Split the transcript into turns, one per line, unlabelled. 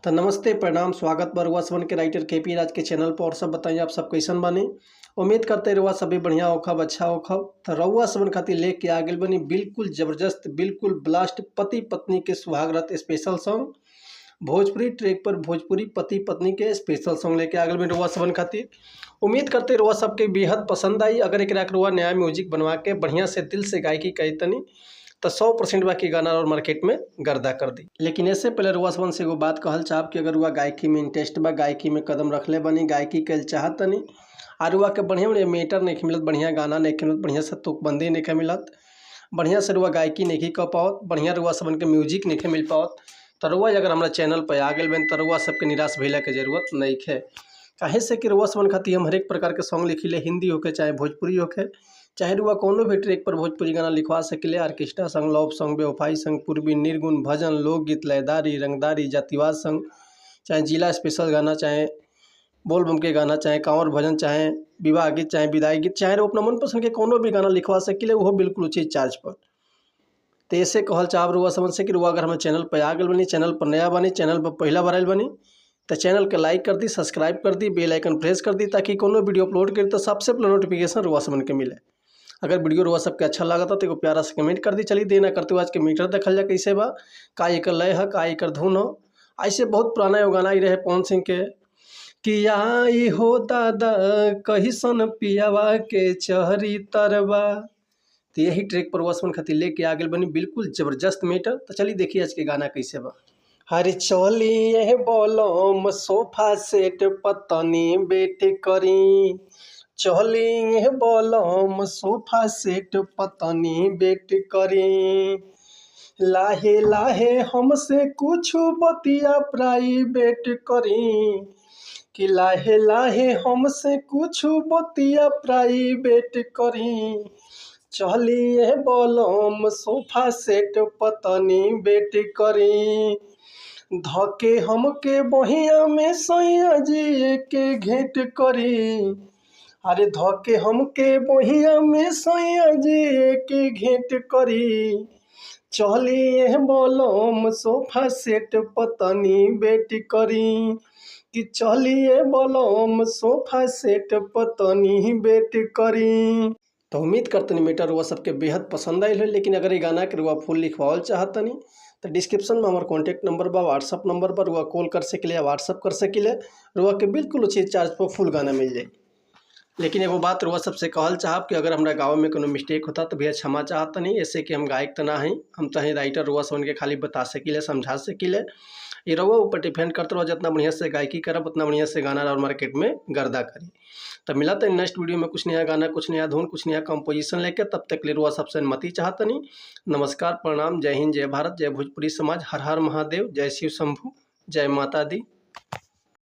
तो नमस्ते, प्रणाम, स्वागत बा रुआ सबन के राइटर केपी राज के चैनल पर। और सब बताइए आप सब कैसन बानी। उम्मीद करते रुआ सभी बढ़िया होखब, अच्छा होखब। तो रउआ सबन खातिर लेके आ गेल बनी बिल्कुल ज़बरदस्त, बिल्कुल ब्लास्ट पति पत्नी के सुहागरात स्पेशल सॉन्ग। भोजपुरी ट्रैक पर भोजपुरी पति पत्नी के स्पेशल सॉन्ग लेके आ गेल बनी रुआ सबन खातिर। उम्मीद करते रुआ सबके बेहद पसंद आई। अगर एक रुआ नया म्यूजिक बनवा के बढ़िया से दिल से गायकी कही तो 100% बाकी गाना और मार्केट में गर्दा कर दी। लेकिन इससे पहले रुआ सबन से एगो बात कहल चाहब कि अगर रुआ गायकी में इंटरेस्ट बा, गायकी में कदम रखले बनी, गायकी कल चाहतनी आ रुआ के बढ़िया बढ़िया मैटर नहीं मिलत, बढ़िया गाना नहीं मिलत, बढ़िया से तुकबंदी नहीं मिलत, बढ़िया से रुआ गायकी नहीं कर पाओत, बढ़िया रुआ सबन के म्यूजिक नहीं मिल पाओत, तो रुआ अगर हमारा चैनल पर आ गए बन तो रुआ सबके निराश भैला के जरूरत नहीं है। काहे से कि रुआ सबन खातिर हम हरेक प्रकार के सॉन्ग लिखिले, हिंदी होके चाहे भोजपुरी होके, चाहे रुआ कोनो भी ट्रैक पर भोजपुरी गाना लिखवा सकिले। ऑर्केस्ट्रा संग, लव सॉन्ग, बेवफाई संग, पूर्वी निर्गुण, भजन, लोकगीत, लयदारी, रंगदारी, जातिवाद संग, चाहे जिला स्पेशल गाना, चाहे बोलबम के गाना, चाहे कांवर भजन, चाहे विवाह गीत, चाहे विदाई गीत, चाहे अपना मनपसंद के कोनो भी गाना लिखवा सकिले, वो बिल्कुल उचित चार्ज पर। तो ऐसे कहल चाहब रुआ समझ से कि रुआ अगर हमारे चैनल पर आ गए बनी, चैनल पर नया बनी, चैनल पर पहला बार आयल बनी तो चैनल के लाइक कर दी, सब्सक्राइब कर दी, बेल आइकन प्रेस कर दी, ताकि कोनो वीडियो अपलोड करी तो सबसे पहले नोटिफिकेशन रुआ समन के मिले। अगर वीडियो रुआ सबके अच्छा लगा तो एगो प्यारा से कमेंट कर दी। चलिए देना करते हुए आज के मीटर देखल जा कैसे बा, का एकर लय है, का एकर धुन हो। ऐसे बहुत पुराना एगो गाना ही रहे पवन सिंह के कि आई हो दादा कहिसन पियावा के चहरी तरवा। तो यही ट्रैक पर वसवन खातिर लेके आ गेल बनी बिल्कुल ज़बरदस्त मैटर। तो चलिए देखिए आज के गाना कैसे बा। हरे चलिए बोलम सोफा सेट पतनी बेट करी, चलिए बोलम सोफा सेट पतनी बेट करी, लाहे लाहे हमसे कुछ बतिया प्राइवेट करी, कि लाहे लाहे हमसे कुछ बतिया प्राइवेट करी, चलिए बोलम सोफा सेट पतनी बेट करी, धके हमके बहिया में सैया जी के घेंट करी, अरे धके हमके बहिया में सैया जी के घेंट करी, चलिए बोलम सोफा सेट पतनी बेट करी, कि चलिए बोलम सोफा सेट पतनी बेट करी। तो उम्मीद करतनी मैटर रुआ सबके बेहद पसंद आयल है। लेकिन अगर ये गाना के रुआ फुल लिखवावल चाहतनी तो डिस्क्रिप्शन में हमारे कॉन्टैक्ट नंबर बा, व्हाट्सअप नंबर पर रुआ कॉल कर सकिले या व्हाट्सअप कर सकिले, रुआ के बिल्कुल उचित चार्ज पर फुल गाना मिल जाए। लेकिन एगो बात रुआ सबसे कहल चाहब कि अगर हमारा गाँव में कोनो मिस्टेक होता तो भैया क्षमा चाहत नहीं, ऐसे कि हम गायक तो ना ही, हम तो ही राइटर रुआ सब उनके खाली बता सकिले, समझा सकिले। ये रुआ ऊपर डिपेंड करते रहो, जितना बढ़िया से गायकी करब उतना बढ़िया से गाना और मार्केट में गर्दा करी। तो मिला तो नेक्स्ट वीडियो में कुछ नया गाना, कुछ नया धुन, कुछ नया कंपोजिशन लेके। तब तक ले रुआ सबसे अनुमति चाहतनी। नमस्कार, प्रणाम, जय हिंद, जय भारत, जय भोजपुरी समाज, हर हर महादेव, जय शिव शंभू, जय माता दी।